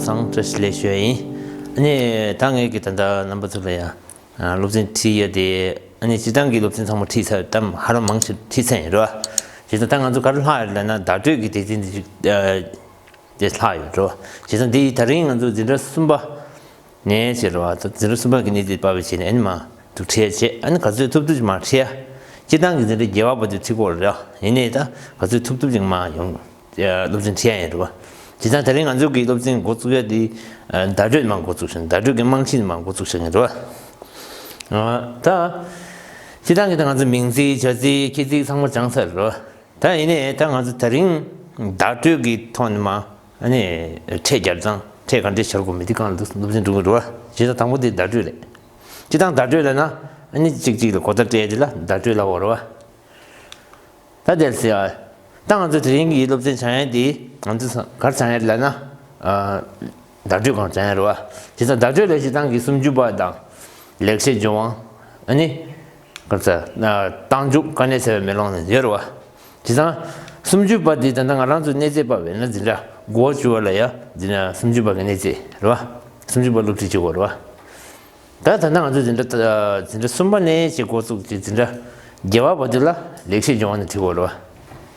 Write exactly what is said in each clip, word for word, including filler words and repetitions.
ཚང་བཀྲ་ཤིས་བདེ་ལེགས་ཞུ་ཡ་ཡིན། ཨ་ནི་ད་ངས་ཀྱི་ད་ལྟ་རྣམ་པ་ཚོ་ལ་ཡང་སློབ་ཚན་ཁྲིད་ཡ་དེ། ཨ་ནི་སྤྱིར་བཏང་གི་སློབ་ཚན་ཚང་མ་ཁྲིད་ཚར། གཏམ་ཧ་ལམ་མང་ཆེ་ཁྲིད་ཚར་ཡིན་རོ། བྱས་ཙང་ད་ང་ཚོ་ག་རེ་ལྷག་ཡོད་ལབ་ན། བརྡ་སྤྲོད་ཀྱི་སྡེ་ཚན་འདི་ཅིག་དེ་ལྷག་ཡོད་རོ། བྱས་ཙང་འདི་ད་རིང་ང་ཚོ་འཛིན་གྲྭ་གསུམ་པ་ནས་བྱས་རོ། ད་འཛིན་གྲྭ་གསུམ་པ་གི་གནས་ཚུལ་བབས་པའི་ཆེད་ནས་ཨ་ནི་མ་འདུག་ཁྲིད་ཡ་བྱས། ཨ་ནི་ག་ཚོད་ཐུབ་ཐུབ་ཅིག་མ་ཁྲིད་ཡ། སྤྱིར་བཏང་གི་འཛིན་གྲྭ་བརྒྱད་པ་བར་དུ་ཁྲིད་ཀྱི་ཡོད་རེད། ཡིན་ནའི་ད་ག་ཚོད་ཐུབ་ཐུབ་ཅིག་མ་ཡོང་། སློབ་ཚན་ཁྲིད་ཡ་ཡིན་རེད་བ། བྱས་ཙང་ད་རིང་ང་ཚོ་གི་སློབ་ཚན་འགོ་བཙུགས་ཡ་དེ་བརྡ་སྤྲོད་མར་འགོ་བཙུགས་ཤིང་། བརྡ་སྤྲོད་ཀྱི་རྨང་གཞི་མར་འགོ་བཙུགས་ཤིང་ཡིན་རེད་བ། ད་སྤྱིར་བཏང་གི་ད་ང་ཚོ་མིང་ཚིག་བྱ་ཚིག་ཁྱད་ཚིག་ཚང་མ་སྦྱངས་ཚར་རེད་བ། ད་ཡིན་ནའི་ད་ང་ཚོ་ད་རིང་བརྡ་སྤྲོད་ཀྱི་ཐོག་ནས་མ་ཨ་ནི་ཕྲད་རྒྱབ་ཙང་ཕྲད་ག་འདྲས་བྱ་དགོས་མིན་དེ་སྒང་ལ་སློབ་ཚན་སྒྲུབ་ཀྱི་རེད་བ། བྱས་ཙང་དང་པོ་དེ་བརྡ་སྤྲོད་རེད། སྤྱིར་བཏང་བརྡ་སྤྲོད་ལབ་ན་ཨ་ནི་གཅིག་གཅིག་ལ་གོ་བརྡ་སྤྲད་དེ་ལ་བརྡ་སྤྲོད་ལབ་ཀྱི་ཡོད་རེད་བ། ད་དེར་ཟེར་ཨ། ད་ང་ཚོ་དེ་རིང་གི་སློབ་ཚན་སྦྱང་ཡ་འདི་ང་ཚོ་ག་རེ་སྦྱང་ཡ་ལབ་ན། ཨ། བརྡ་སྤྲོད་སྒང་སྦྱང་ཡ་རེད་བ། བྱས་ཙང་བརྡ་སྤྲོད་ལ་སྤྱིར་བཏང་གི་སུམ་ཅུ་པ་དང་། ལེགས་བཤད་ལྗོན་དབང་། ཨ་ནི། ག་རེ་ཟེར། རྟགས་འཇུག་དཀའ་གནད་གསལ་བའི་མེ་ལོང་ནས་ཡོད་རེད་བ། བྱས་ཙང་། སུམ་ཅུ་པ་འདི་ད་ལྟ་ང་རང་ཚོ་གནས་ཚད་བབས་པ་ཡིན་ན་འཛིན་གྲྭ་འགོ་བཅུ་པ་ལ་ཡ་འཛིན་གྲྭ་སུམ་ཅུ་པ་གི་གནས་ཚད་རེད་བ། སུམ་ཅུ་པ་སློབ་ཁྲིད་བྱེད་དགོས་རེད་བ། ད་ད་ལྟ་ང་ཚོ་འཛིན་གྲྭ་འཛིན་གྲྭ་གསུམ་པ་ནས་ཅིག་འགོ་བཙུགས་ཀྱི་འཛིན་གྲྭ་བརྒྱད་པ་བར་དུ་ལ་ལེགས་བཤད་ལྗོན་དབང་ནས་ཁྲིད་དགོས་རེད་བ།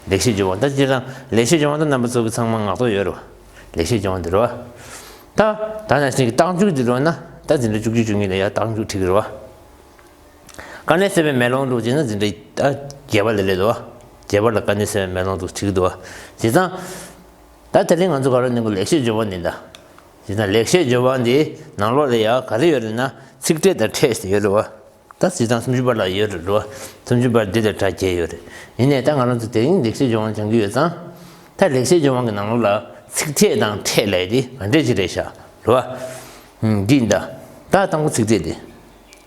ལེགས་བཤད་ལྗོན་དབང་ད་སྤྱིར་བཏང་ལེགས་བཤད་ལྗོན་དབང་ད་རྣམ་པ་ཚོ་གི་ཚང་མ་ངག་ཐོག་ཡོད་རེད་བ། ལེགས་བཤད་ལྗོན་དབང་འདི་རེད་བ། ད་ད་ནང་བཞིན་གྱི་རྟགས་འཇུག་འདི་རེད་བ་ན་ད་འཛིན་གྲྭ་བཅུ་གཅིག་བཅུ་གཉིས་ལ་ཡ་རྟགས་འཇུག་ཁྲིད་ཀྱི་རེད་བ། དཀའ་གནད་གསལ་བའི་མེ་ལོང་དུ་བྱས་ན་འཛིན་གྲྭ་ད་བརྒྱད་པ་ལ་སླེབས་འདུག་བ། བརྒྱད་པ་ལ་དཀའ་གནད་གསལ་བའི་མེ་ལོང་དུ་ཁྲིད་ཀྱི་འདུག་བ། བྱས་ཙང་། ད་དེ་རིང་ང་ཚོ་ག་རེ་ནས་གོ་ལེགས་བཤད་ལྗོན་དབང་འདི་ད། དེ་དང་ལེགས་བཤད་ལྗོན་དབང་འདིའི་ནང་ལོགས་ལ་ཡང་ག་རེ་ཡོད་རེད་ན། ཚིག་ཕྲད་དང་ཕྲད་ཟེར་ཡོད་རེད་བ། ད་སྤྱིར་བཏང་སུམ་ཅུ་པ་ལ་ཡོད་རེད་བ། སུམ་ཅུ་པ་འདི་ལ་གྲ་རྒྱས་ཡོད་རེད། ཡིན་ནའི་ད་ང་རང་ཚོ་དེ་རིང་ལེགས་བཤད་ལྗོན་དབང་སྦྱང་གི་ཡོད་ཙང་། ད་ལེགས་བཤད་ལྗོན་དབང་གི་ནང་ལོགས་ལ་ཚིག་ཕྲད་དང་ཕྲད་ལབ་ཡས་དེ་ག་འདྲས་ཅིག་རེད་ཤག་རེད་བ། ཧུམ། འདི་ཡིན་ད། ད་དང་པོ་ཚིག་ཕྲད་དེ།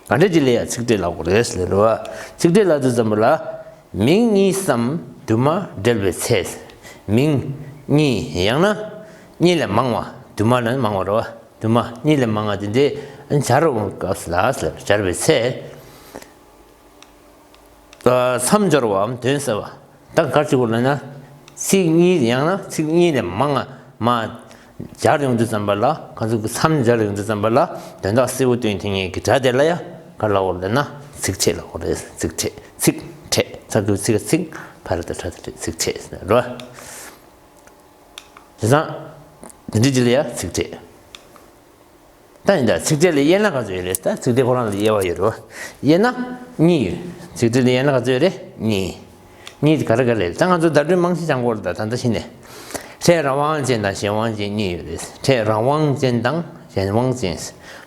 ག་འདྲས་ཅིག་ལ་ཡང་ཚིག་ཕྲད་ལབ་དགོས་རེད་ཟེར་རེད་བ། ཚིག་ཕྲད་ལབ་དུས་ཙམ་པ་ལ། མིང་གཉིས་སམ་དུ་མ་འབྲེལ་བའི་ཚེ། མིང་གཉིས་ཡང་ན་གཉིས་ལས་མང་བ། དུ་མ་ལ་ནི་མང་བ་རེད་བ། དུ་མ་གཉིས་ལས་མང་བ་དེ་འདྲའི་སྦྱར་འོང་སྐབས་ལ་ཟེར། སྦྱར་བའི་ཚེ། ཨ། མཚམས་སྦྱོར་བའམ་དོན་གསལ་བ། ད་ག་རེ་བྱེད་དགོས་ལབ་ན། ཚིག་གཉིས་ཡང་ན་ཚིག་གཉིས་ལས་མང་བ་མ་སྦྱར་ཡོང་དུས་ཙམ་པ་ལ། ཁ་ཚུགས་ཀྱི་མཚམས་སྦྱར་ཡོང་དུས་ཙམ་པ་ལ་དོན་དག་གསལ་པོ་སྟོན་ཐུབ་མཁན་གྱི་སྒྲ་དེ་ལ་ཡང་ག་རེ་ལབ་དགོས་ལབ་ན། ཚིག་ཕྲད་ལབ་དགོས་རེད། ཚིག་ཕྲད། ཚིག་ཕྲད། ཚ་གི་གུ་ཚི་ག་ཚིག་ཕ་ར་བཏགས་ཕྲ་བཏགས་ཕྲད། ཚིག་ཕྲད་ཟེར་རོ། བྱས་ཙང་། འདི་འདྲ་ཅིག་ལ་ཡང་ཚིག་ཕྲད། ད་ཡིན་ད། ཚིག་ཕྲད་ལ་དབྱེ་ན་ག་ཚོད་ཡོད་རེད། ད་ཚིག་ཕྲད་ཁོ་རང་ལ་དབྱེ་བ་ཡོད་རེད་བ། དབྱེ་ན་གཉིས་ཡོད། ཚིག་ཕྲད་ལ་དབྱེ་ན་ག་ཚོད་ཡོད་རེད། གཉིས། གཉིས་དེ་ག་རེ་ག་རེ་རེད། ད་ང་ཚོ་བརྡ་སྤྲོད་རྨང་གཞི་སྦྱང་དགོས་རེད། ད་ད་ལྟ་གཞི་ནས། ཕྲད་རང་དབང་ཅན་དང་གཞན་དབང་ཅན་གཉིས་ཡོད་རེད། ཕྲད་རང་དབང་ཅན་དང་གཞན་དབང་ཅན།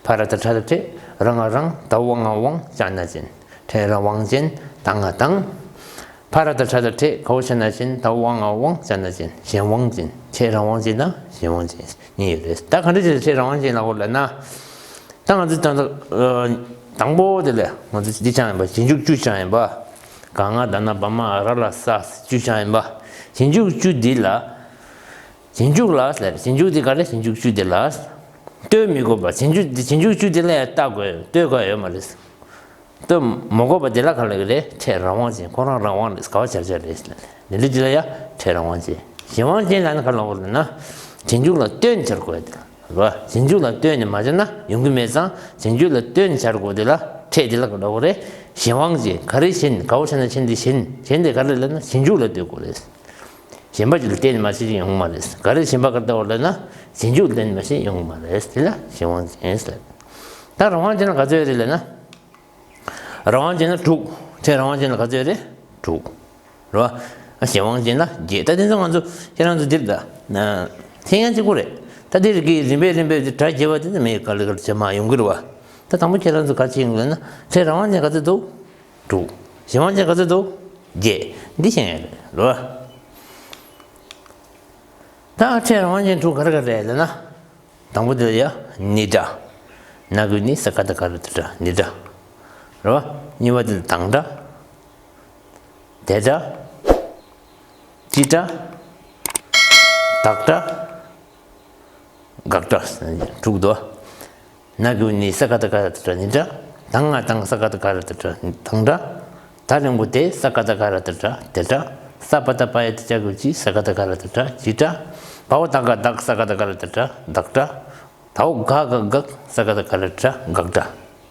ཕ་ར་བཏགས་ཕྲ་བཏགས་ཕྲད། ར་ང་རང་། ད་འོག་ང་དབང་། ཅ་ན་ཅན། ཕྲད་རང་དབང་ཅན། ད་ང་དང་། ཕ་ར་བཏགས་ཕྲ་བཏགས་ཕྲད། ག་འོག་ཅ་ན་ཅན། ད་འོག་ང་དབང་། ཅ་ན་ཅན། གཞན་དབང་ཅན། ཕྲད་རང་དབང་ཅན་དང་གཞན་དབང་ཅན་གཉིས་ཡོད་རེད། ད་ག་འདྲ་བྱས་ནས་ཕྲད་རང་དབང་ཅན་ལབ་དགོས་ལབ་ན། ད་ང་ཚོས་ད་ལྟ་ཨ་དང་པོ་དེ་ལ་ང་ཚོས་འདི་སྦྱངས་ཡིན་པ། རྗེས་འཇུག་བཅུ་སྦྱངས་ཡིན་པ། ག་ང་ད་ན་བ་མ་ར་ལ་ས་བཅུ་སྦྱངས་ཡིན་པ། རྗེས་འཇུག་བཅུ་འདི་ལ། རྗེས་འཇུག་ལ་ཟེར། རྗེས་འཇུག་འདི་ག་རེ། རྗེས་འཇུག་བཅུ་འདི་ལ། ལྟོས་མི་དགོས་པ། རྗེས་འཇུག་འདི། རྗེས་འཇུག་བཅུ་འདི་ལ་ཡང་ལྟ་དགོས། ལྟོས་དགོས་ཡོད་མ་རེད། ལྟོས་མ་དགོས་པ་དེ་ལ་ག་ལབ་ཀྱི་རེད། ཕྲད་རང་དབང་ཅན། ཁོ་རང་རང་དབང་རེད། ག་བ་སྦྱར་སྦྱར་རེད། འདི་འདྲ་ཅིག་ལ་ཡ་ཕྲད་རང་དབང་ཅན། གཞན་དབང་ཅན་ལབ་ན་ག་ལབ་དགོས་རེད་ན། རྗེས་འཇུག་ལ་ལྟོས་ནས་སྦྱར་དགོས་དེ་ལ་རེད་བ། རྗེས་འཇུག་ལ་ལྟོས་ནས་མ་སྦྱར་ན་ཡོང་གི་མེད་ཙང་། རྗེས་འཇུག་ལ་ལྟོས་ནས་སྦྱར་དགོས་དེ་ལ། ཕྲད་དེ་ལ་ག་ལབ་དགོས་རེད། གཞན་དབང་ཅན། ག་རེ་གཞན། ག་བོ་བྱས་ན་གཞན་དེ་གཞན། གཞན་དེ་ག་རེ་ལབ་ན་རྗེས་འཇུག་ལ་ལྟོས་དགོས་རེད། གཞན་པ་ཅིག་ལ་བརྟེན་ནས་མ་བྱས་ཅིག་ཡོང་གི་མ་རེད། ག་རེ་གཞན་པ་ག་རེ་ལྟ་བ་ལབ་ན། རྗེས་འཇུག་ལ་བརྟེན་ནས་མ་བྱས་ཡོང་གི་མ་རེད། དེ་ལ་གཞན་དབང་ཅན་ཟེར། ད་རང་དབང་ཅན་ལ་ག་ཚོད་རེད་ལབ་ན། རང་དབང་ཅན་ལ་དྲུག་ཕྲད་རང་དབང་ཅན་ལ་ག་ཚོད་རེད། དྲུག་རེད་བ། ཨ་གཞན་དབང་ཅན་ལ་བརྒྱད། ད་དེ་ཚོ་ང་ཚོ་ཁྱེད་རང་ཚོ་འདིར་ད་ན་མཚན་ཉིད་གཅིག་པོ་རེད། ད་དེ་རིགས་ཀྱི་རིམ་པས་རིམ་པས་དེ་སྒྲ་རྒྱས་པ་དེ་ཚོ་མེད་ག་ལེ་ག་ལེ་བྱས་མ་ཡོང་གི་རེད་བ། ད་དང་པོ་ཁྱེད་རང་ཚོ་ག་ཅི་ཡིན་ལབ་ན། ཕྲད་རང་དབང་ཅན་ག་ཚོད་འདུག་དྲུག་གཞན་དབང་ཅན་ག་ཚོད་འདུག་བརྒྱད། འདི་ཤེས་ཡ་རེད་རེད་བ། ད་ཕྲད་རང་དབང་ཅན་དྲུག་ག་རེ་ག་རེ་རེད་ལབ་ན། དང་པོ་དེ་ལ་ཡ་ནི་སྒྲ། ན་གི་གུ་ནི་ས་ཀ་བཏགས་སྒ་ར་བཏགས་སྒྲ། ནི་སྒྲ་རེད་བ། གཉིས་པ་དེ་ལ་དང་སྒྲ། དེ་སྒྲ། ཅི་སྒྲ། བདག་སྒྲ། དགག་སྒྲ། དྲུག་འདུག་ན་གི་གུ་ནི་ས་ཀ་བཏགས་སྒ་ར་བཏགས་སྒྲ་ནི་སྒྲ། དང་ང་དང་ས་ཀ་བཏགས་སྒ་ར་བཏགས་སྒྲ་དང་སྒྲ། ད་རིང་པོ་དེ་ས་ཀ་བཏགས་སྒ་ར་བཏགས་སྒྲ་དེ་སྒྲ། ས་པ་བཏགས་སྤ་ཡ་བཏགས་སྤྱ་གི་གུ་སྤྱི། ས་ཀ་བཏགས་སྒ་ར་བཏགས་སྒྲ་སྤྱི་སྒྲ། བའོ་ད་ག་བདག་ས་ག་ད་ག་ལ་ད་བདག་སྒྲ། བདག་སྒྲ། དའོ་ག་ག་བགག་ས་ག་ད་ག་ལ་སྒྲ་བགག་སྒྲ།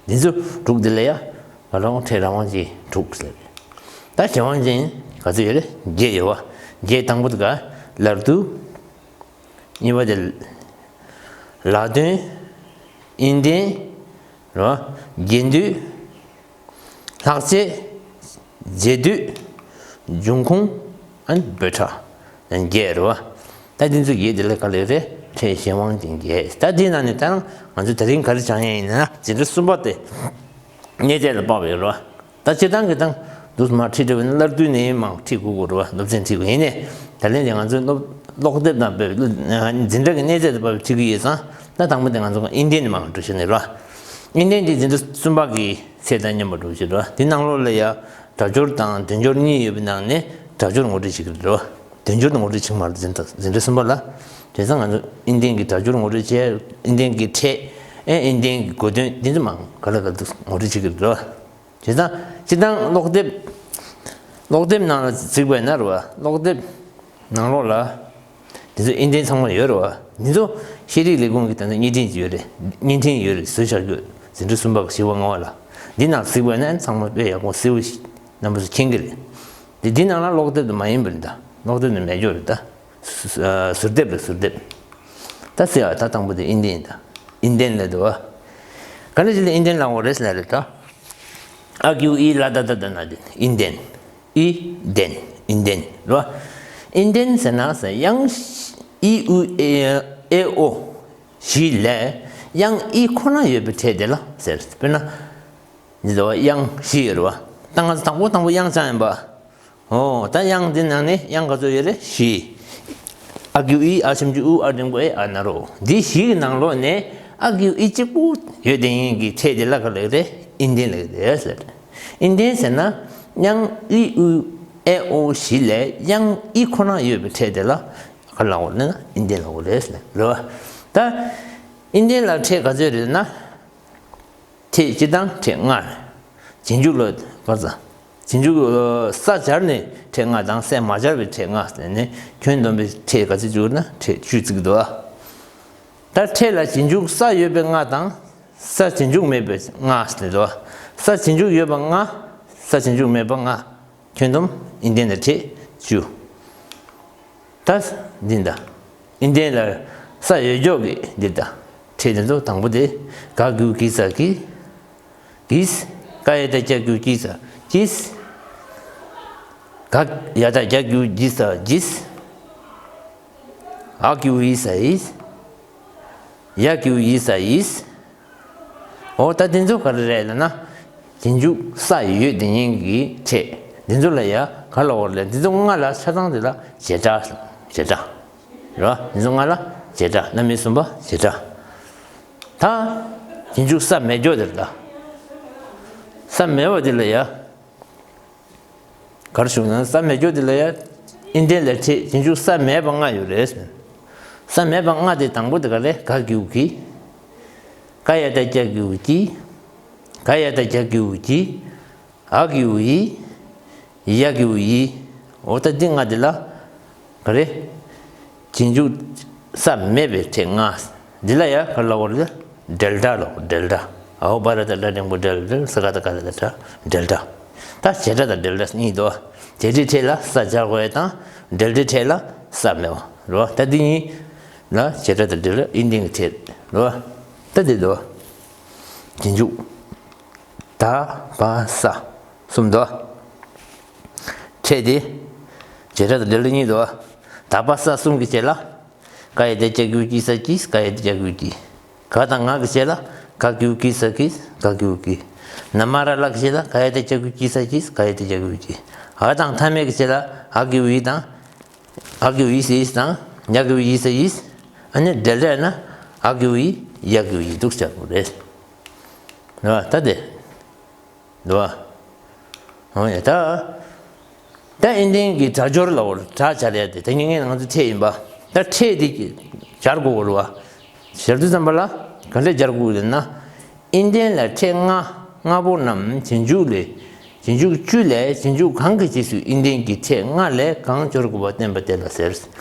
འདི་ཚོ་དྲུག་འདི་ལ་ཡ། ང་རང་ཕྲད་རང་དབང་ཅན་དྲུག་ཟེར། ད་གཞན་དབང་ཅན་ག་ཚོད་ཡོད་རེད། བརྒྱད་ཡོད་བ། བརྒྱད་དང་པོ་དེ་ག་ལར་དུ། གཉིས་པ་དེ། ལ་དོན། ཨིན་ལྡན། རེད་བ། རྒྱན་སྡུད། ལྷག་བཅས། རྗེས་ཟློས། འབྱུང་ཁུངས། ཨན་འབོད་སྒྲ། ཨན་བརྒྱད་རེད་བ། ད་འདི་ཚོ་བརྒྱད་དེ་ལ་ག་ལེ་རེད། ཕྲད་གཞན་དབང་ཅན་བརྒྱད། ད་འདི་ནང་ནས་ད་ང་ཚོ་དེ་རིང་ག་རེ་སྦྱང་ཡ་ཡིན་ན་འཛིན་གྲྭ་གསུམ་པ་དེ། གནས་བརྟན་ལ་དཔག་པའི་རེད་བ། ད་སྤྱིར་བཏང་གི་དང་། འདུག་མ་ཁྲིད་འགྲོ་བ་ཡིན་ན་བླ་བརྡུང་ནས་མང་ཁྲིད་དགོས་དགོས་རེད་བ། སློབ་ཚན་ཁྲིད་དགོས་ཡིན་ནས། ད་ལན་དེ་ང་ཚོའི་སློབ་ཀློག་དེབ་དང་དཔེ་འཛིན་གྲྭ་གི་གནས་ཚད་དང་བབས་ཁྲིད་ཀྱི་ཡོད་ཙང་། ད་དང་པོ་དེ་ང་ཚོ་ཨིན་ལྡན་ནས་མང་འགྲོ་ཤེས་ནས་རེད་བ། ཨིན་ལྡན་དེ་འཛིན་གྲྭ་གསུམ་པ་གི་ཚད་དང་མཉམ་པ་འགྲོ་ཤེས་རེད་བ། དེ་ནང་ལོགས་ལ་ཡ་སྒྲ་སྦྱོར་དང་དོན་སྦྱོར་གཉིས་ཡོད་པའི་ནང་ནས་སྒྲ་སྦྱོར་ངོ་སྤྲོད་བྱེད་ཀྱི་རེད་བ། དོན་སྦྱོར་དེ་ངོ་སྤྲོད་བྱེད་ཀྱི་མ་རེད། འཛིན་གྲྭ་འཛིན་གྲྭ་གསུམ་པ་ལ། དེ་ཙང་ང་ཚོ་ཨིན་ལྡན་གྱི་སྒྲ་སྦྱོར་ངོ་སྤྲོད་བྱས། ཨིན་ལྡན་གྱི་ཕྲད། ཨེ་ཨིན་ལྡན་གྱི་གོ་དོན་འདི་ཚོ་མང་ག་ལ་ག་ལ་ངོ་སྤྲོད་བྱེད་ཀྱི་རེད་བ། བྱས་ཙང་སྤྱིར་བཏང་ཀློག་དེབ། ཀློག་དེབ་ནང་ལ་གཟིགས་པ་ཡིན་ན་རེད་བ། ཀློག་དེབ་ནང་ལོགས་ལ། འདི་ཚོ་ཨིན་ལྡན་ཚང་མ་ཡོད་རེད་བ། འདི་ཚོ་ཤེས་རིག་ལས་ཁུངས་ཀྱི་ད་ལྟ་བརྙན་འཕྲིན་ཅིག་ཡོད་རེད། བརྙན་འཕྲིན་ཡོད་རེད། བཟོས་བཞག་རྒྱུ། འཛིན་གྲྭ་གསུམ་པ་བཞི་པ་ལྔ་པ་ལ། འདི་ནང་གཟིགས་པ་ཡིན་ན་ཚང་མ་དཔེ་ཡག་པོ་གསལ་པོ་ཞིག་རྣམ་པ་ཚོ་མཁྱེན་གྱི་རེད། འདི་འདི་ནང་ལ་ཀློག་དེབ་དེ་མ་ཡིན་པ་རེད་ད། ཀློག་དེབ་དེ་མེད་རྒྱུ་རེད་ད། ཟུར་དེབ་རེད། ཟུར་དེབ། ད་ཟེར་བ་ད་དང་པོ་དེ་ཨིན་ལྡན་ཡིན་ད། ཨིན་ལྡན་ལ་འདུག་བ། ག་ནས་ཅི་ལ་ཨིན་ལྡན་ལ་འོ་རེད་ཟེར་ལ་རེད་ད། ཨ་གི་ཨི་ལ་ད་ད་ད་ན་དེ་ཨིན་ལྡན། ཨི་ལྡན། ཨིན་ལྡན་རེད་བ། ཨིན་ལྡན་ཟེར་ན་ཟེར་དབྱངས་ཨི་ཨུ་ཨེ་ཨེ་ཨོ་བཞི་ལས་དབྱངས་ཨི་ཁོ་ན་ཡོད་པའི་ཕྲད་དེ་ལ་ཟེར། དཔེར་ན། འདི་ལ་དབྱངས་བཞི་ཡོད་རེད་བ། ད་ང་ཚོ་དང་པོ་དང་པོ་དབྱངས་སྦྱང་ཡིན་པ། ཨོ། ད་དབྱངས་འདི་ནང་ནས་དབྱངས་ག་ཚོད་ཡོད་རེད། བཞི། ཨ་གི་ཨི། ཨ་ཞབས་ཀྱུ་ཨུ། ཨ་འགྲེང་བུ་ཨེ། ཨ་ན་རོ། འདི་བཞི་གི་ནང་ལོགས་ནས་ཨ་གི་ཨི་གཅིག་པུ་ཡོད་དེ་ཡིན་གྱི་ཕྲད་དེ་ལ་ག་ལབ་རེད། ཨིན་ལྡན་ལབ་རེད་ཟེར། ཨིན་ལྡན་ཟེར་ན་དབྱངས་ཨི་ཨུ་ཨེ་ཨོ་བཞི་ལས་དབྱངས་ཨི་ཁོ་ན་ཡོད་པའི་ཕྲད་དེ་ལ་ག་ལབ་དགོས་རེད་ན་ཨིན་ལྡན་ལབ་དགོས་རེད་ཟེར་རེད་བ། ད་ཨིན་ལྡན་ལ་ཕྲད་ག་ཚོད་རེད་ན། ཕྲད་སྤྱིར་བཏང་ཕྲད་ལྔ། རྗེས་འཇུག་ལ་བར་ཙམ། རྗེས་འཇུག་ས་སྦྱར་ནས་ཕྲད་ལྔ་དང་ས་མ་སྦྱར་བའི་ཕྲད་ལྔ་ཟེར་ནས་ཁྱོན་བསྡོམས་པའི་ཕྲད་ག་ཚོད་བཅུ་ན་ཕྲད་བཅུ་བརྩི་གི་འདུག་བ། ད་ཕྲད་ལ་རྗེས་འཇུག་ས་ཡོད་པའི་ལྔ་དང་ས་རྗེས་འཇུག་མེད་པའི་ལྔ་ཟེར་འདུག་བ། ས་རྗེས་འཇུག་ཡོད་པ་ལྔ། ས་རྗེས་འཇུག་མེད་པ་ལྔ། ཁྱོན་བསྡོམས་ཨིན་ལྡན་ལ་ཕྲད་བཅུ། ད་འདི་འདྲ། ཨིན་ལྡན་ལ་ས་ཡོད་ཀྱོག་གི་འདི་འདྲ། ཕྲད་འདི་ཚོ་དང་པོ་དེ་ག་གི་གུ་གི་ས་གི། གིས། ཀ་ཡ་བཏགས་ཀྱ་གི་གུ་ཀྱི་ས་ཀྱིས། ག་ཡ་བཏགས་གྱ་གི་གུ་གྱི་ས་གྱིས། འ་གི་གུ་འི་ས་འིས། ཡ་གི་གུ་ཡི་ས་ཡིས། འོ་ད་འདི་ཚོ་ག་རེ་རེད་ལབ་ན། རྗེས་འཇུག་ས་ཡོད་དེ་ཉིད་ཀྱི་ཕྲད། འདི་ཚོ་ལ་ཡ་ག་ལབ་དགོས་རེད། འདི་ཚོ་ལྔ་ལ་ཆ་ཚང་དེ་ལ་བྱེད་སྒྲ། བྱེད་སྒྲ། རེད་བ། འདི་ཚོ་ལྔ་ལ་བྱེད་སྒྲ། རྣམ་དབྱེ་གསུམ་པ་བྱེད་སྒྲ། ད་རྗེས་འཇུག་ས་མེད་ཀྱོག་དེ་རེད་ད། ས་མེད་པ་དེ་ལ་ཡ། ག་རེ་ཞུ་ན་ས་མེད་ཀྱོག་དེ་ལ་ཡ། ཨིན་ལྡན་ལ་ཕྲད་རྗེས་འཇུག་ས་མེད་པ་ལྔ་ཡོད་རེད། ས་མེད་པ་ལྔ་དེ་དང་པོ་དེ་ག་རེ། ག་གི་གུ་གི། ཀ་ཡ་བཏགས་ཀྱ་གི་གུ་ཀྱི། ག་ཡ་བཏགས་གྱ་གི་གུ་གྱི། འ་གི་གུ་འི། ཡ་གི་གུ་ཡི། འོ་ད་འདི་ལྔ་དེ་ལ་ག་རེ། རྗེས་འཇུག་ས་མེད་པའི་ཕྲད་ལྔ། འདི་ལ་ཡ་ག་ལབ་དགོས་རེད། འབྲེལ་སྒྲ་ལབ། འབྲེལ་སྒྲ། འའོ་བ་ར་བཏགས་སྒྲ་འགྲེང་བུ་འབྲེལ། འབྲེལ། ས་ག་བཏགས་སྒ་ར་བཏགས་སྒྲ། འབྲེལ་སྒྲ། ད་བྱེད་སྒྲ་དང་འབྲེལ་སྒྲ་གཉིས་འདུག་བ། བྱེད་སྒྲའི་ཕྲད་ལ་ས་སྦྱར་དགོས་ཡ་དང་། འབྲེལ་སྒྲའི་ཕྲད་ལ་ས་མེད་པ་རེད་བ། ད་འདི་གཉིས་ལ་བྱེད་སྒྲ་དང་འབྲེལ་སྒྲ་ཨིན་ལྡན་གྱི་ཕྲད་རེད་བ། ད་འདི་འདུག་བ། རྗེས་འཇུག་ད་བ་ས་གསུམ་འདུག་བ། ཕྲད་དེ་བྱེད་སྒྲ་དང་འབྲེལ་སྒྲ་གཉིས་འདུག་བ། ད་བ་ས་གསུམ་གྱི་རྗེས་ལ། ཀ་ཡ་བཏགས་ཀྱ་གི་གུ་ཀྱི་ས་ཀྱིས། ཀ་ཡ་བཏགས་ཀྱ་གི་གུ་ཀྱི། ག་དང་ང་གི་རྗེས་ལ་ག་གི་གུ་ཀྱི་ས་ཀྱིས། ག་གི་གུ་ཀྱི། ན་མ་ར་ལ་གི་རྗེས་ལ་ག་ཡ་བཏགས་ཀྱ་གི་གུ་ཀྱི་ས་ཀྱིས། ག་ཡ་བཏགས་ཀྱ་གི་གུ་ཀྱི། འ་དང་མཐའ་མེད་ཀྱི་རྗེས་ལ་འ་གི་གུ་འི་དང་། འ་གི་གུ་འི་ས་འིས་དང་། ཡ་གི་གུ་ཡི་ས་ཡིས། ཨ་ནི་འབྲེལ་སྒྲ་ན་འ་གི་གུ་འི། ཡ་གི་གུ་ཡི་འདུག་སེ་བྱ་དགོས་རེད། རེད་བ། ད་དེ། འདུག་བ། འོ་ཡ་ད། ད་ཨིན་ལྡན་གྱི་སྒྲ་སྦྱོར་ལབ་དགོས་རེད། སྒྲ་སྦྱར་ཡ་དེ། ད་ཉིན་ངས་ང་ཚོ་ཕྲད་ཡིན་པ། ད་ཕྲད་དེ་སྦྱར་དགོས་རེད་བ། སྦྱར་དུས་ཙམ་པ་ལ་ག་འདྲས་སྦྱར་དགོས་རེད་ན། ཨིན་ལྡན་ལ་ཕྲད་ལྔ། ལྔ་པོ་རྣམས་རྗེས་འཇུག་ལས་ རྗེས་འཇུག་བཅུ་ལས་རྗེས་འཇུག་གང་གི་རྗེས་སུ་ཨིན་ལྡན་གྱི་ཕྲད་ལྔ་ལས་གང་སྦྱོར་དགོས་པ་བསྟན་པ་དེ་ལ་ཟེར།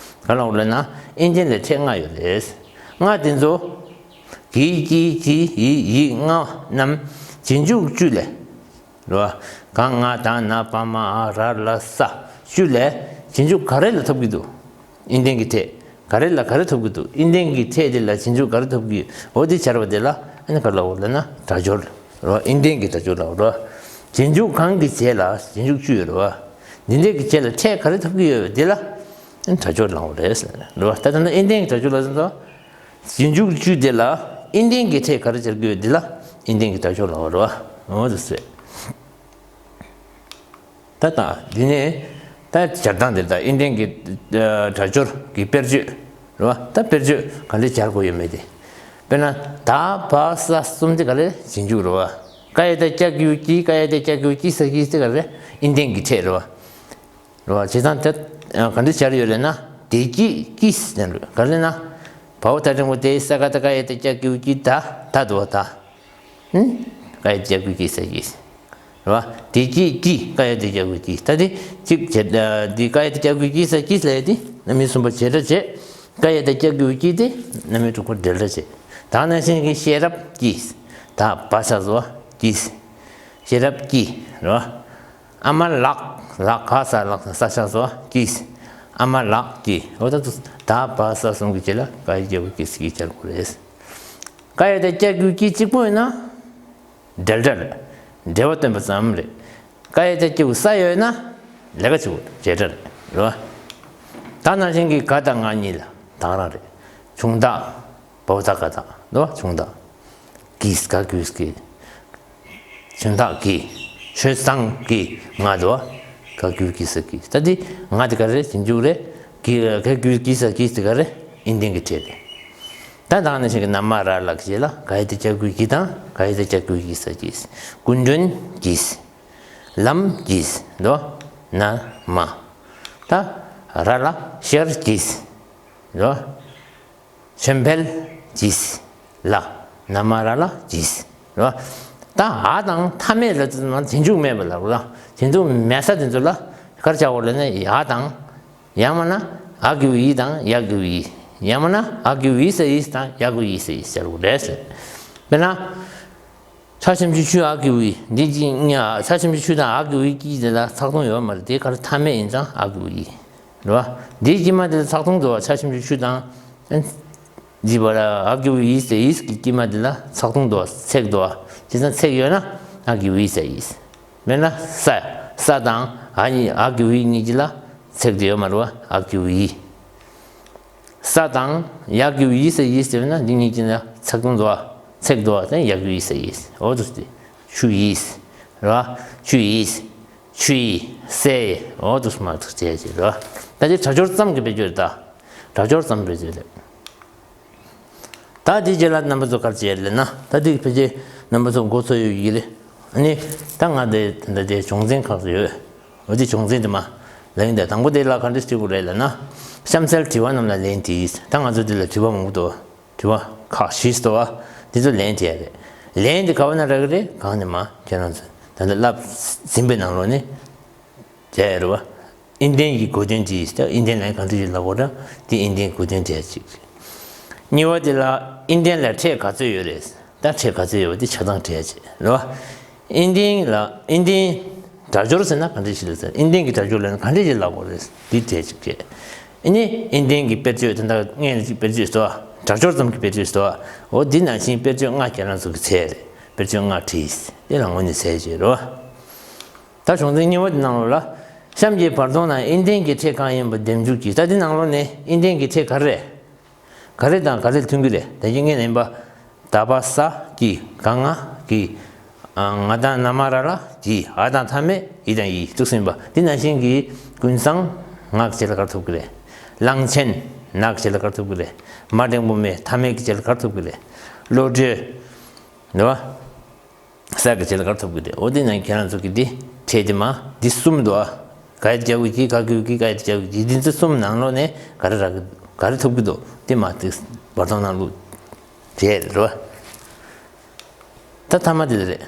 གང་ལ་འོ་ལབ་ན་ཨིན་ལྡན་ལ་ཕྲད་ལྔ་ཡོད་རེད། ལྔ་དེ་ཚོ། གི་གི་གི་ཡི་ཡི་ལྔ་རྣམས་རྗེས་འཇུག་བཅུ་ལས། རེད་བ། ག་ང་ད་ན་པ་མ་འ་ར་ལ་ས་བཅུ་ལས་རྗེས་འཇུག་ག་རེ་ལ་ཐོབ་ཀྱི་འདུག་ཨིན་ལྡན་གྱི་ཕྲད། ག་རེ་ལ་ག་རེ་ཐོབ་ཀྱི་འདུག་ཨིན་ལྡན་གྱི་ཕྲད་དེ་ལ་རྗེས་འཇུག་ག་རེ་ཐོབ་ཀྱི་འོ་དེ་སྦྱར་བ་དེ་ལ་ཨ་ནི་ག་ལ་འོ་ལབ་ན་སྒྲ་སྦྱོར། རེད་བ། ཨིན་ལྡན་གྱི་སྒྲ་སྦྱོར་ལ་འོ་རེད་བ། རྗེས་འཇུག་གང་གི་རྗེས་ལ་རྗེས་འཇུག་བཅུ་ཡོད་རེད་བ། འདི་འདྲས་ཀྱི་རྗེས་ལ་ཕྲད་ག་རེ་ཐོབ་ཀྱི་ཡོད་པ་དེ་ལ་ཨ་ནི་སྒྲ་སྦྱོར་ལ་འོ་རེད་ཟེར་རེད་བ། ད་ལྟ་ན་ཨིན་ལྡན་གྱི་སྒྲ་སྦྱོར་ལ་ཟེར་ན། རྗེས་འཇུག་བཅུ་དེ་ལ་ཨིན་ལྡན་གྱི་ཕྲད་ག་རེ་སྦྱར་དགོས་འདི་ལ་ཨིན་ལྡན་གྱི་སྒྲ་སྦྱོར་ལ་འོ་རེད་བ། འོ་དེ་ཟེར། ད་ལྟ་འདི་ནས་ད་སྦྱར་སྟངས་འདི་ལ་ཨིན་ལྡན་གྱི་ཨ་སྒྲ་སྦྱོར་གྱི་དཔེར་བརྗོད་རེད་བ། ད་དཔེར་བརྗོད་ག་འདྲས་སྦྱར་དགོས་ཡོད་མེད་དེ། དཔེར་ན་ད་བ་ས་གསུམ་དེ་ག་རེ་རྗེས་འཇུག་རེད་བ། ཀ་ཡ་བཏགས་ཀྱ་གི་གུ་ཀྱི། ཀ་ཡ་བཏགས་ཀྱ་གི་གུ་ཀྱི་ས་ཀྱི་དེ་ག་རེ་ཨིན་ལྡན་གྱི་ཕྲད་རེད་བ། རེད་བ། བྱས་ཙང་དེ་ག་འདྲ་སྦྱར་ཡོད་རེད་ན། དེ་སྐྱིད་སྐྱིད་ཟེར་རེད། ག་རེ་ན། བའོ་ད་འགྲེང་བུ་དེ་ས་ག་བཏགས་སྐ་ཡ་བཏགས་སྐྱ་གི་གུ་སྐྱིད་ད་ད་དུ་བ་ད། ཨང་། སྐ་ཡ་བཏགས་སྐྱ་གི་གུ་སྐྱིད་ས་སྐྱིད། རེད་བ། དེ་སྐྱིད་སྐྱིད་སྐ་ཡ་བཏགས་སྐྱ་གི་གུ་སྐྱིད། ད་དེ་གཅིག་བྱས་འདི་སྐ་ཡ་བཏགས་སྐྱ་གི་གུ་སྐྱིད་ས་སྐྱིད་ལབ་ཡ་དེ་རྣམ་དབྱེ་གསུམ་པ་བྱེད་སྒྲ་བྱས། སྐ་ཡ་བཏགས་སྐྱ་གི་གུ་སྐྱིད་དེ་རྣམ་དབྱེ་དྲུག་པ་འབྲེལ་སྒྲ་བྱས། ད་ནང་བཞིན་གྱི་ཤེས་རབ་སྐྱིད། ད་བ་ས་བཟོ་བ་སྐྱིད། ཤེས་རབ་སྐྱིད་རེད་བ། ཨ་མ་ལགས། ལགས་ག་ས་ལགས་ས་ས་ཆ་བཟོ་སྐྱིས། ཨ་མ་ལགས་ཀྱིས། འོ་ད་དུ་ད་བ་ས་གསུམ་གྱི་རྗེས་ལ་ཀ་ཡ་བཏགས་སྐྱ་གི་གུ་སྐྱིས་ཟེར་གྱི་སྦྱར་དགོས་རེད། ཀ་ཡ་བཏགས་སྐྱ་གི་གུ་སྐྱིས་གཅིག་པོ་ཡིན་ན་འབྲེལ་སྒྲ་རེད། འབྲེལ་བ་སྟོན་པ་ཙམ་རེད། ཀ་ཡ་བཏགས་སྐྱ་གི་གུ་ས་ཡོད་ན་ལས་ཀ་བྱེད་དགོས་བྱེད་སྒྲ་རེད། རེད་བ། ད་ནང་བཞིན་གྱི་ག་དང་ང་གཉིས་ལ་ད་ག་རང་རེད། བྱུང་བདག་བའོ་ད་ག་དང་འདུག་བ། བྱུང་བདག་གིས། ག་གི་གུ་གིས། བྱུང་བདག་གིས། ཆོས་བཟང་གིས། ང་འདུག་བ། ག་གི་གུ་གིས་ས་གིས། ད་འདི་ང་དེ་ག་རེ་རྗེས་འཇུག་རེད། གི་ག་གི་གུ་གིས་ས་གིས་དེ་ག་རེ་ཨིན་ལྡན་གྱི་ཕྲད་རེད། ད་ད་ནང་བཞིན་གྱི་ན་མ་ར་ལ་གི་རྗེས་ལ་ག་ཡ་བཏགས་སྐྱ་གི་གུ་གི་དང་ག་ཡ་བཏགས་སྐྱ་གི་གུ་གིས་ས་གིས། སྐུ་མགྲོན་གྱིས། ལམ་གྱིས་འདུག་བ། ན་མ། ད་ར་ལ་ཤར་གྱིས། རེད་བ། ཆོས་འཕེལ་གྱིས། ལ། ན་མ་ར་ལ་གྱིས། རེད་བ། ད་འ་དང་མཐའ་མེད་ལ་ཙམ་རྗེས་འཇུག་མེད་པ་ལ་རེད་བ། རྗེས་འཇུག་མེད་ས་དེ་ཚོ་ལ་ག་རེ་བྱ་དགོས་ལབ་ན་ཡ་དང་། ཡང་མིན་ན་འ་གི་གུ་འི་དང་ཡ་གི་གུ་ཡི། ཡང་མིན་ན་འ་གི་གུ་འི་ས་འི་དང་ཡ་གི་གུ་ཡི་ས་འི་བྱ་དགོས་རེད་ཟེར། དཔེར་ན། ཆ་ཤམ་ཅུ་ཆུ་འ་གི་གུ་འི། འདི་གཅིག་གཉིས། ཆ་ཤམ་ཅུ་ཆུ་དང་འ་གི་གུ་འི་གཅིག་དེ་ལ་ཚེག་དུམ་ཡོད་མ་རེད། དེ་ག་རེ་མཐའ་མེད་ཡིན་ཙང་འ་གི་གུ་འི། རེད་བ། འདིའི་དཀྱིལ་མ་དེ་ལ་ཚེག་དུམ་འདུག་བ། ཆ་ཤམ་ཅུ་ཆུ་དང་། འདི་བ་ལ་འ་གི་གུ་འི་ཟེར། འི་གི་དཀྱིལ་མ་དེ་ལ་ཚེག་དུམ་འདུག་བ། ཚེག་འདུག་བ། བྱས་ཙང་ཚེག་ཡོད་ན་འ་གི་གུ་འི་ཟེར་འི། མིན་ན་ས། ས་དང་འ་གཉིས། འ་གི་གུ་འི་གཉིས་ཀྱི་ལ་ཚེག་དེ་ཡོད་མ་རེད་བ། འ་གི་གུ་འི། ས་དང་ཡ་གི་གུ་ཡི་ས་ཡི་ཟེར་བས་ན་འདི་གཉིས་ཀྱི་ནང་ཚེག་དུམ་འདུག་བ། ཚེག་འདུག་བ། དེ་ཡ་གི་གུ་ཡི་ས་ཡི། འོ་དུ་སྟེ། ཆུ་ཡིས། ར། ཆུ་ཡིས། ཆུ་ཡི། སའི། འོ་དུ་མ་ཐུག་བྱས་བྱས་ར། ད་ཅི་སྒྲ་སྦྱོར་ཙམ་གྱི་དཔེ་བརྗོད་ད། སྒྲ་སྦྱོར་ཙམ་དཔེ་བརྗོད་ད། ད་འདི་རྗེས་ལ་རྣམ་པ་ཚོ་ག་རེ་བྱས་ལབ་ན། ད་འདི་ཕལ་ཆེར་རྣམ་པ་ཚོ་མགོ་ཚོས་ཡོད་ཀྱི་རེད། ཨ་ནི། ད་ང་འདི་ད་འདི་སྦྱོང་ཚན་ཁག་ཡོད། འོ་དེ་སྦྱོང་ཚན་དེ་མ། ལན་དེ་དང་པོ་དེ་ལ་ག་འདྲ་ཞིག་དགོས་རེད་ལབ་ན། གཤམ་གསལ་དྲི་བ་རྣམས་ལ་ལན་དྲིས། ད་ང་ཚོ་འདི་ལ་དྲི་བ་མང་པོ་འདུག་དྲི་བ་ཁག་བཞི་འདུག་བ། དེ་ཚོ་ལན་དྲིས་ཡ་རེད། ལན་དེ་ག་བ་ན་རག་གི་རེད། གང་ནས་མ་ཁྱེད་རང་ཚོ་ད་ལྟ་བསླབ་ཟིན་པའི་ནང་ལོགས་ནས་བྱས་ཡ་རེད་བ། ཨིན་ལྡན་གྱི་གོ་དོན་དྲིས། ད་ཨིན་ལྡན་ལན་གང་འདྲ་ཞིག་ལབ་དགོས་རེད། དེ་ཨིན་ལྡན་གོ་དོན་དྲིས་ཡ་གཅིག་གཉིས་པ་དེ་ལ་ཨིན་ལྡན་ལ་ཕྲད་ག་ཚོད་ཡོད་རེད། ད་ཕྲད་ག་ཚོད་ཡོད་པ་དེ་ཆ་ཚང་བྲིས་བྱས་རེད་བ། ཨིན་ལྡན་ལ་ཨིན་ལྡན་སྒྲ་སྦྱོར་ཟེར་ན་ག་འདྲ་ཞིག་ལ་ཟེར། ཨིན་ལྡན་གྱི་སྒྲ་སྦྱོར་ལབ་ན་ག་འདྲ་ཞིག་ལབ་དགོས་རེད། འདི་བྲིས་བྱས་བྱས། ཨ་ནི་ཨིན་ལྡན་གྱི་དཔེར་བརྗོད་དེ་འདྲ་སྔོན་ལ་ཅིག་དཔེར་བརྗོད་ཟེར་བ། སྒྲ་སྦྱོར་ཙམ་གྱི་དཔེར་བརྗོད་ཟེར་བ། འོ་འདི་ནང་བཞིན་དཔེར་བརྗོད་ལྔ་ཁྱེད་རང་ཚོ་གི་བྱས་རེད། དཔེར་བརྗོད་ལྔ་བྲིས། དེ་ལ་ངོས་ནས་བྱས་བྱས་རེད་བ། ད་སྦྱོང་ཚན་གཉིས་པ་དེ་ནང་ལོགས་ལ། གཤམ་གྱི་བར་སྟོང་ནང་ཨིན་ལྡན་གྱི་ཕྲད་གང་ཡིན་པ་འདེམས་འཇུག་གྱིས། ད་འདི་ནང་ལོགས་ནས་ཨིན་ལྡན་གྱི་ཕྲད་ག་རེ་རེད། ག་རེ་དང་ག་རེ་མཐུན་གྱི་རེད། ད་གིན་ངས་ལན་པ། ད་བ་ས་གི། ག་ང་གི། ཨ་ང་དང་ན་མ་ར་ལ་གི། འ་དང་མཐའ་མེད་ཡི་དང་ཡི་འདུག་ཟིན་པ། འདི་ནང་བཞིན་གྱི་ཀུན་བཟང་ང་གི་རྗེས་ལ་ག་རེ་ཐོབ་ཀྱི་རེད། གླང་ཆེན་ན་གི་རྗེས་ལ་ག་རེ་ཐོབ་ཀྱི་རེད། མ་འགྲེང་བུ་མེ་མཐའ་མེད་ཀྱི་རྗེས་ལ་ག་རེ་ཐོབ་ཀྱི་རེད། བློ་གྲོས། རེད་བ། ས་གི་རྗེས་ལ་ག་རེ་ཐོབ་ཀྱི་རེད། འོ་དེ་ནང་ཁྱེད་རང་ཚོ་གི་འདི་ཕྲད་དེ་མ་འདི་གསུམ་འདུག་ཨ། ག་ཡ་བཏགས་གི་གི། ག་གི་གུ་གི། ག་ཡ་བཏགས་གི་གི། འདི་ཚོ་གསུམ་ནང་ལོགས་ནས་ག་རེ་རག་གི། ག་རེ་ཐོབ་ཀྱི་འདུག་དེ་མ་དེ་བར་སྟོང་ནང་ལོགས་བྲིས་རེད་བ། ད་མཐའ་མ་དེ་རེད།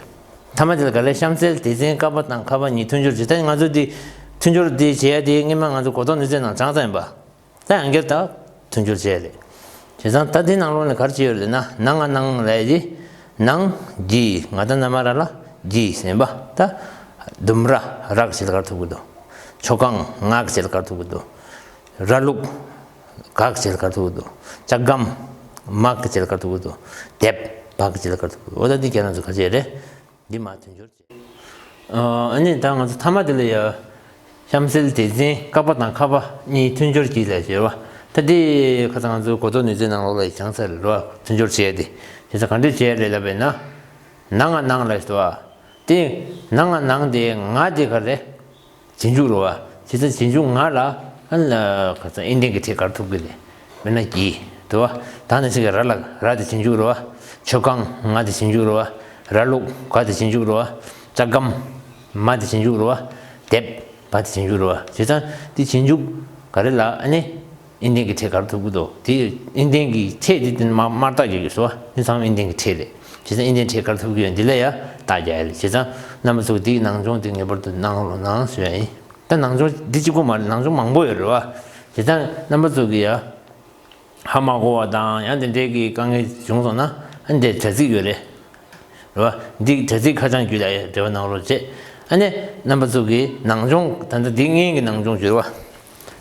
ཐ་མ་དེ་ལ་ག་ལས་གཤམ་གསལ་སྡེ་ཚན་ཀ་པ་དང་ཁ་པ་གཉིས་མཐུན་སྦྱོར་བྱེད། ད་ང་ཚོ་འདི་མཐུན་སྦྱོར་འདི་བྱེད་ཡ་དེ་སྔོན་མ་ང་ཚོ་གོ་རྟོགས་ནུས་རྩལ་ནང་སྦྱངས་ཚར་ཡིན་པ། ད་ཡང་བསྐྱར་ད་མཐུན་སྦྱོར་བྱེད་ཡ་རེད། བྱས་ཙང་ད་འདི་ནང་ལོགས་ནས་ག་རེ་བྱེད་ཡོད་རེད་ན། ན་ང་ནང་ལབ་ཡ་དེ། ནང་གི་ང་ད་ན་མ་ར་ལ་གི་ཟེར་བ། ད་ལྡུམ་ར་ར་གི་བྱེད་ལ་ག་རེ་ཐུག་གི་འདུག་ཆོ་གང་ང་གི་བྱེད་ལ་ག་རེ་ཐུག་གི་འདུག་ར་ལུག་ག་གི་བྱེད་ལ་ག་རེ་ཐུག་གི་འདུག་ལྕགས་སྒམ་མ་གི་བྱེད་ལ་ག་རེ་ཐུག་གི་འདུག་དེབ་བ་གི་བྱེད་ལ་ག་རེ་ཐུག་གི་འདུག་འོ་ད་འདི་ཁྱེད་རང་ཚོ་ག་བྱེད་རེད། འདི་མ་མཐུན་སྦྱོར་བྱེད། ཨ་ནི་ད་ང་ཚོ་ཐ་མ་དེ་ལ་ཡ། གཤམ་གསལ་སྡེ་ཚན་ཀ་པ་དང་ཁ་པ་གཉིས་མཐུན་སྦྱོར་གྱིས་ལ་ཟེར་བ། ད་འདི་ཁ་སང་ང་ཚོ་གོ་རྟོགས་ནུས་རྩལ་ནང་ལོགས་ལ་ཡ་སྦྱངས་ཚར་རེད་བ། མཐུན་སྦྱོར་བྱེད་ཡ་དེ། དེ་ཚོ་ག་འདྲས་བྱེད་ཡ་རེད་ལབ་པས་ན། ན་ང་ནང་ལ་ཟེར་བ། དེ་ན་ང་ནང་དེ་ང་དེ་ག་རེད། རྗེས་འཇུག་རེད་བ། བྱས་ཙང་རྗེས་འཇུག་ང་ལ་ཨ་ལ་ག་ཚོད་ཨིན་ལྡན་གྱི་ཕྲད་ག་རེ་ཐུག་གི་རེད། མེད་ན་གྱི་འདུག་བ། ད་ནི་ཚིག་གི་ར་ལ་ར་དེ་རྗེས་འཇུག་རེད་བ། ཆོ་གང་ང་དེ་རྗེས་འཇུག་རེད་བ། ར་ལུག་ག་དེ་རྗེས་འཇུག་རེད་བ། ལྕགས་སྒམ་མ་དེ་རྗེས་འཇུག་རེད་བ། དེབ་བ་དེ་རྗེས་འཇུག་རེད་བ། བྱས་ཙང་དེ་རྗེས་འཇུག་ག་རེ་ལ་ཨ་ནི། ཨིན་ལྡན་གྱི་ཕྲད་ག་རེ་ཐུག་གི་འདུག་དེ་ཨིན་ལྡན་གྱི་ཕྲད་དེ་དེ་མ་དམར་རྟགས་རྒྱག་གི་སོ། དེ་ཚང་མ་ཨིན་ལྡན་གྱི་ཕྲད་རེད། བྱས་ཙང་ཨིན་ལྡན་ཕྲད་ག་རེ་ཐུག་གི་ཡོད་འདི་ལ་ཡ་རྟགས་རྒྱག་ཡ་རེད། བྱས་ཙང་རྣམ་པ་ཚོ་འདིའི་ནང་སྦྱོང་དེ་ངེས་པར་དུ་གནང་རོགས་གནང་ཞུ་ཡ་ཡིན། ད་ནང་སྦྱོང་འདི་གཅིག་པོ་མ་རེད། ནང་སྦྱོང་མང་པོ་ཡོད་རེད་བ། བྱས་ཙང་རྣམ་པ་ཚོ་གི་ཡ། ཧ་མ་གོ་བ་དང་ཡང་དེ་འདྲའི་གི་དཀའ་ངལ་བྱུང་སོང་ན་ཨ་འདི་དྲ་ཚིགས་ཡོད་རེད། རེད་བ། འདི་དྲ་ཚིགས་ཁ་བྱང་བརྒྱུད་ལ་འབྲེལ་བ་གནང་རོགས་བྱེད། ཨ་ནི་རྣམ་པ་ཚོ་གི་ནང་སྦྱོང་ད་ལྟ་འདི་སྔོན་གྱི་ནང་སྦྱོང་བརྒྱུད་རེད་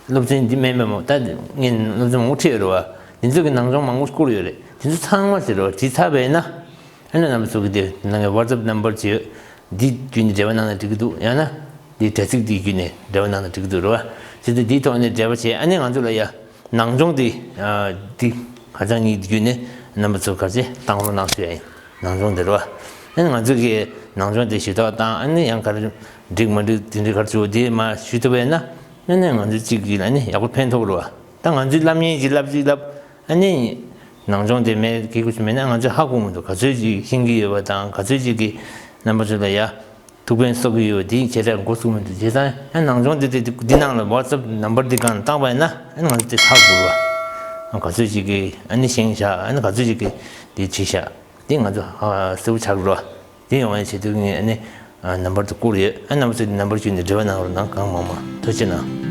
བ། སློབ་ཚན་འདི་མེད་མེད་མོ་ད་ངས་སློབ་ཚན་མང་པོ་ཁྲིད་ཡོད་རེད་བ། འདི་ཚོ་གི་ནང་སྦྱོང་མང་པོ་བསྐུར་ཡོད་རེད། དེ་ཚོ་ཚང་མ་ཟེར་རེད་བ། བྲིས་ཚར་བས་ན། ཨ་ནི་རྣམ་པ་ཚོ་གི་དེ་ནང་གི་WhatsApp number་བྱེད། འདི་བརྒྱུད་ནས་འབྲེལ་བ་གནང་ན་འགྲིག་གི་འདུག་ཡང་ན་འདི་དྲ་ཚིགས་འདི་བརྒྱུད་ནས་འབྲེལ་བ་གནང་ན་འགྲིག་གི་འདུག་རེད་བ། བྱས་ཙང་འདིའི་ཐོག་ནས་འབྲེལ་བ་བྱེད། ཨ་ནི་ང་ཚོ་ལ་ཡ། ནང་སྦྱོང་འདི། ཨ། འདི་ཁ་བྱང་གཉིས་བརྒྱུད་ནས་རྣམ་པ་ཚོ་ག་རེ་བཏང་རོགས་གནང་ཞུ་ཡ་ཡིན། ནང་སྦྱོང་འདི་རེད་བ། ཨ་ནི་ང་ཚོ་གི་ནང་སྦྱོང་འདི་ཞུ་དག་དང་ཨ་ནི་ཡང་ག་རེ་འགྲིག་མ་འགྲིག་དེ་འདྲའི་ག་རེ་བྱུང་དེ་མ་ཞུ་ཐུབ་པས་ན། ཨ་ནི་ང་ཚོ་གཅིག་གིས་ཨ་ནི་ཡག་པོ་ཕན་ཐོགས་རེད་བ། ད་ང་ཚོས་ལབ་མཁན་གྱིས་ལབ་ཅིག་ལབ། ཨ་ནི་ནང་སྦྱོང་དེ་མེད་གི་གུ་ཞིག་མེད་ན་ང་ཚོས་ཧ་གོ་མི་འདུག་ག་ཚོད་ཅིག་ཤེས་ཀྱི་ཡོད་པ་དང་ག་ཚོད་ཅིག་གིས་རྣམ་པ་ཚོ་ལ་ཡ། ཐུགས་ཕན་གསོ་གི་ཡོད། དེ་བྱས་ཙང་འགོ་ཚུགས་མི་འདུག་བྱས་ཙང་ཡང་ནང་སྦྱོང་འདི་དེ་འདི་ནང་ལ་WhatsApp number འདི་སྒང་བཏང་བ་ཡིན་ན་ཨ་ནི་ང་ཚོ་དེ་ཧ་གོ་རོ། ག་ཚོད་ཅིག་གིས་ཨ་ནི་ཤེས་བཞག་ཨ་ནི་ག་ཚོད་ཅིག་གིས་དེ་བྲིས་བཞག་དེ་ང་ཚོ་ཧ་གསལ་པོ་ཆགས་རོ། དེ་ཡོང་བའི་ཆེད་དུ་ངས་ཨ་ནི་number དེ་བསྐུར་ཡོད། ཨ་number ཚོ་དེ་number བརྒྱུད་ནས་འབྲེལ་བ་གནང་རོགས་གནང་། གང་མང་མང་ཐུགས་རྗེ་གནང་།